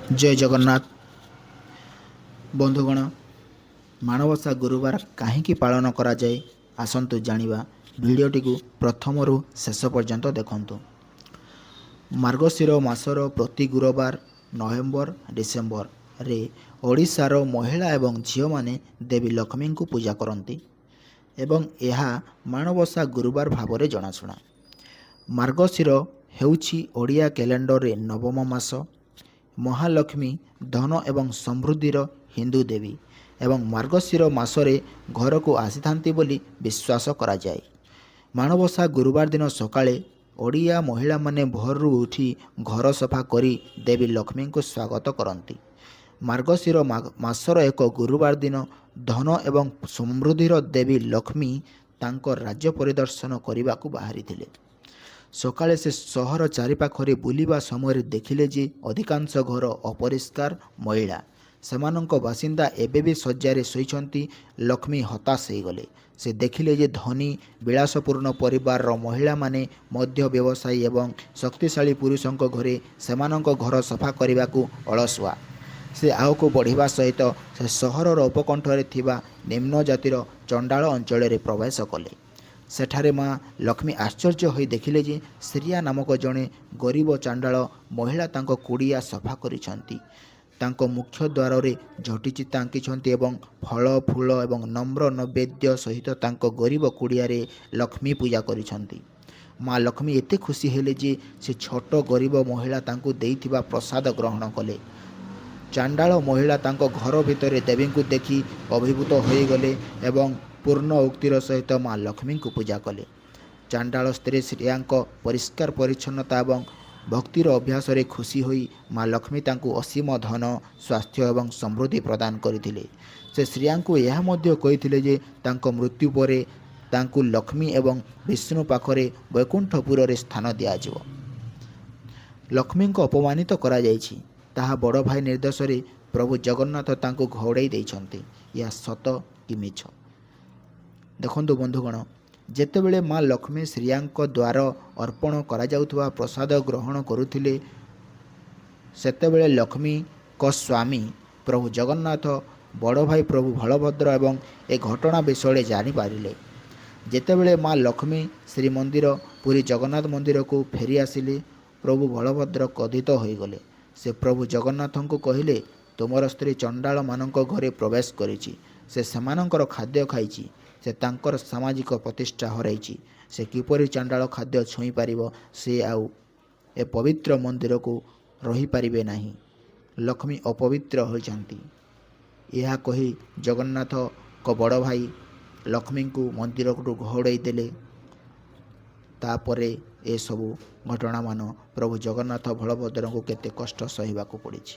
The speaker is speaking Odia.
ଜୟ ଜଗନ୍ନାଥ ବନ୍ଧୁଗଣ, ମାଣବସା ଗୁରୁବାର କାହିଁକି ପାଳନ କରାଯାଏ ଆସନ୍ତୁ ଜାଣିବା। ଭିଡ଼ିଓଟିକୁ ପ୍ରଥମରୁ ଶେଷ ପର୍ଯ୍ୟନ୍ତ ଦେଖନ୍ତୁ। ମାର୍ଗଶିର ମାସର ପ୍ରତି ଗୁରୁବାର ନଭେମ୍ବର ଡିସେମ୍ବରରେ ଓଡ଼ିଶାର ମହିଳା ଏବଂ ଝିଅମାନେ ଦେବୀ ଲକ୍ଷ୍ମୀଙ୍କୁ ପୂଜା କରନ୍ତି ଏବଂ ଏହା ମାଣବସା ଗୁରୁବାର ଭାବରେ ଜଣାଶୁଣା। ମାର୍ଗଶିର ହେଉଛି ଓଡ଼ିଆ କ୍ୟାଲେଣ୍ଡରରେ ନବମ ମାସ। ମହାଲକ୍ଷ୍ମୀ ଧନ ଏବଂ ସମୃଦ୍ଧିର ହିନ୍ଦୁ ଦେବୀ ଏବଂ ମାର୍ଗଶିର ମାସରେ ଘରକୁ ଆସିଥାନ୍ତି ବୋଲି ବିଶ୍ୱାସ କରାଯାଏ। ମାଣବସା ଗୁରୁବାର ଦିନ ସକାଳେ ଓଡ଼ିଆ ମହିଳାମାନେ ଭୋରରୁ ଉଠି ଘର ସଫା କରି ଦେବୀ ଲକ୍ଷ୍ମୀଙ୍କୁ ସ୍ୱାଗତ କରନ୍ତି। ମାର୍ଗଶିର ମାସର ଏକ ଗୁରୁବାର ଦିନ ଧନ ଏବଂ ସମୃଦ୍ଧିର ଦେବୀ ଲକ୍ଷ୍ମୀ ତାଙ୍କ ରାଜ୍ୟ ପରିଦର୍ଶନ କରିବାକୁ ବାହାରିଥିଲେ। ସକାଳେ ସେ ସହର ଚାରିପାଖରେ ବୁଲିବା ସମୟରେ ଦେଖିଲେ ଯେ ଅଧିକାଂଶ ଘର ଅପରିଷ୍କାର, ମଇଳା। ସେମାନଙ୍କ ବାସିନ୍ଦା ଏବେ ବି ଶଯ୍ୟାରେ ଶୋଇଛନ୍ତି। ଲକ୍ଷ୍ମୀ ହତାଶ ହୋଇଗଲେ। ସେ ଦେଖିଲେ ଯେ ଧନୀ, ବିଳାସପୂର୍ଣ୍ଣ ପରିବାରର ମହିଳାମାନେ ମଧ୍ୟ ବ୍ୟବସାୟୀ ଏବଂ ଶକ୍ତିଶାଳୀ ପୁରୁଷଙ୍କ ଘରେ ସେମାନଙ୍କ ଘର ସଫା କରିବାକୁ ଅଳସୁଆ। ସେ ଆଗକୁ ବଢ଼ିବା ସହିତ ସେ ସହରର ଉପକଣ୍ଠରେ ଥିବା ନିମ୍ନ ଜାତିର ଚଣ୍ଡାଳ ଅଞ୍ଚଳରେ ପ୍ରବେଶ କଲେ। ସେଠାରେ ମା ଲକ୍ଷ୍ମୀ ଆଶ୍ଚର୍ଯ୍ୟ ହୋଇ ଦେଖିଲେ ଯେ ଶ୍ରୀୟା ନାମକ ଜଣେ ଗରିବ ଚାଣ୍ଡାଳ ମହିଳା ତାଙ୍କ କୁଡ଼ିଆ ସଫା କରିଛନ୍ତି, ତାଙ୍କ ମୁଖ୍ୟ ଦ୍ୱାରରେ ଝୋଟି ଚିତା ଆଙ୍କିଛନ୍ତି ଏବଂ ଫଳ, ଫୁଲ ଏବଂ ନମ୍ର ନୈବେଦ୍ୟ ସହିତ ତାଙ୍କ ଗରିବ କୁଡ଼ିଆରେ ଲକ୍ଷ୍ମୀ ପୂଜା କରିଛନ୍ତି। ମା ଲକ୍ଷ୍ମୀ ଏତେ ଖୁସି ହେଲେ ଯେ ସେ ଛୋଟ ଗରିବ ମହିଳା ତାଙ୍କୁ ଦେଇଥିବା ପ୍ରସାଦ ଗ୍ରହଣ କଲେ। ଚାଣ୍ଡାଳ ମହିଳା ତାଙ୍କ ଘର ଭିତରେ ଦେବୀଙ୍କୁ ଦେଖି ଅଭିଭୂତ ହୋଇଗଲେ ଏବଂ ପୂର୍ଣ୍ଣ ଉକ୍ତିର ସହିତ ମା ଲକ୍ଷ୍ମୀଙ୍କୁ ପୂଜା କଲେ। ଚାଣ୍ଡାଳ ସ୍ତ୍ରୀ ଶ୍ରୀୟାଙ୍କ ପରିଷ୍କାର ପରିଚ୍ଛନ୍ନତା ଏବଂ ଭକ୍ତିର ଅଭ୍ୟାସରେ ଖୁସି ହୋଇ ମା ଲକ୍ଷ୍ମୀ ତାଙ୍କୁ ଅସୀମ ଧନ, ସ୍ୱାସ୍ଥ୍ୟ ଏବଂ ସମୃଦ୍ଧି ପ୍ରଦାନ କରିଥିଲେ। ସେ ଶ୍ରୀୟାଙ୍କୁ ଏହା ମଧ୍ୟ କହିଥିଲେ ଯେ ତାଙ୍କ ମୃତ୍ୟୁ ପରେ ତାଙ୍କୁ ଲକ୍ଷ୍ମୀ ଏବଂ ବିଷ୍ଣୁ ପାଖରେ ବୈକୁଣ୍ଠପୁରରେ ସ୍ଥାନ ଦିଆଯିବ। ଲକ୍ଷ୍ମୀଙ୍କୁ ଅପମାନିତ କରାଯାଇଛି, ତାହା ବଡ଼ ଭାଇ ନିର୍ଦ୍ଦେଶରେ ପ୍ରଭୁ ଜଗନ୍ନାଥ ତାଙ୍କୁ ଘଉଡ଼ାଇ ଦେଇଛନ୍ତି। ଏହା ସତ କି ମିଛ? ଦେଖନ୍ତୁ ବନ୍ଧୁଗଣ, ଯେତେବେଳେ ମା ଲକ୍ଷ୍ମୀ ଶ୍ରୀୟାଙ୍କ ଦ୍ୱାର ଅର୍ପଣ କରାଯାଉଥିବା ପ୍ରସାଦ ଗ୍ରହଣ କରୁଥିଲେ, ସେତେବେଳେ ଲକ୍ଷ୍ମୀଙ୍କ ସ୍ୱାମୀ ପ୍ରଭୁ ଜଗନ୍ନାଥ, ବଡ଼ ଭାଇ ପ୍ରଭୁ ବଳଭଦ୍ର ଏବଂ ଏ ଘଟଣା ବିଷୟରେ ଜାଣିପାରିଲେ। ଯେତେବେଳେ ମା ଲକ୍ଷ୍ମୀ ଶ୍ରୀମନ୍ଦିର ପୁରୀ ଜଗନ୍ନାଥ ମନ୍ଦିରକୁ ଫେରି ଆସିଲେ, ପ୍ରଭୁ ବଳଭଦ୍ର କ୍ରୋଧିତ ହୋଇଗଲେ। ସେ ପ୍ରଭୁ ଜଗନ୍ନାଥଙ୍କୁ କହିଲେ, ତୁମର ସ୍ତ୍ରୀ ଚଣ୍ଡାଳମାନଙ୍କ ଘରେ ପ୍ରବେଶ କରିଛି। ସେ ସେମାନଙ୍କର ଖାଦ୍ୟ ଖାଇଛି। ସେ ତାଙ୍କର ସାମାଜିକ ପ୍ରତିଷ୍ଠା ହରାଇଛି। ସେ କିପରି ଚଣ୍ଡାଳ ଖାଦ୍ୟ ଛୁଇଁ ପାରିବ? ସେ ଆଉ ଏ ପବିତ୍ର ମନ୍ଦିରକୁ ରହିପାରିବେ ନାହିଁ। ଲକ୍ଷ୍ମୀ ଅପବିତ୍ର ହୋଇଛନ୍ତି। ଏହା କହି ଜଗନ୍ନାଥଙ୍କ ବଡ଼ ଭାଇ ଲକ୍ଷ୍ମୀଙ୍କୁ ମନ୍ଦିରଠୁ ଘଉଡ଼ାଇ ଦେଲେ। ତାପରେ ଏସବୁ ଘଟଣାମାନ ପ୍ରଭୁ ଜଗନ୍ନାଥ ବଳଭଦ୍ରଙ୍କୁ କେତେ କଷ୍ଟ ସହିବାକୁ ପଡ଼ିଛି।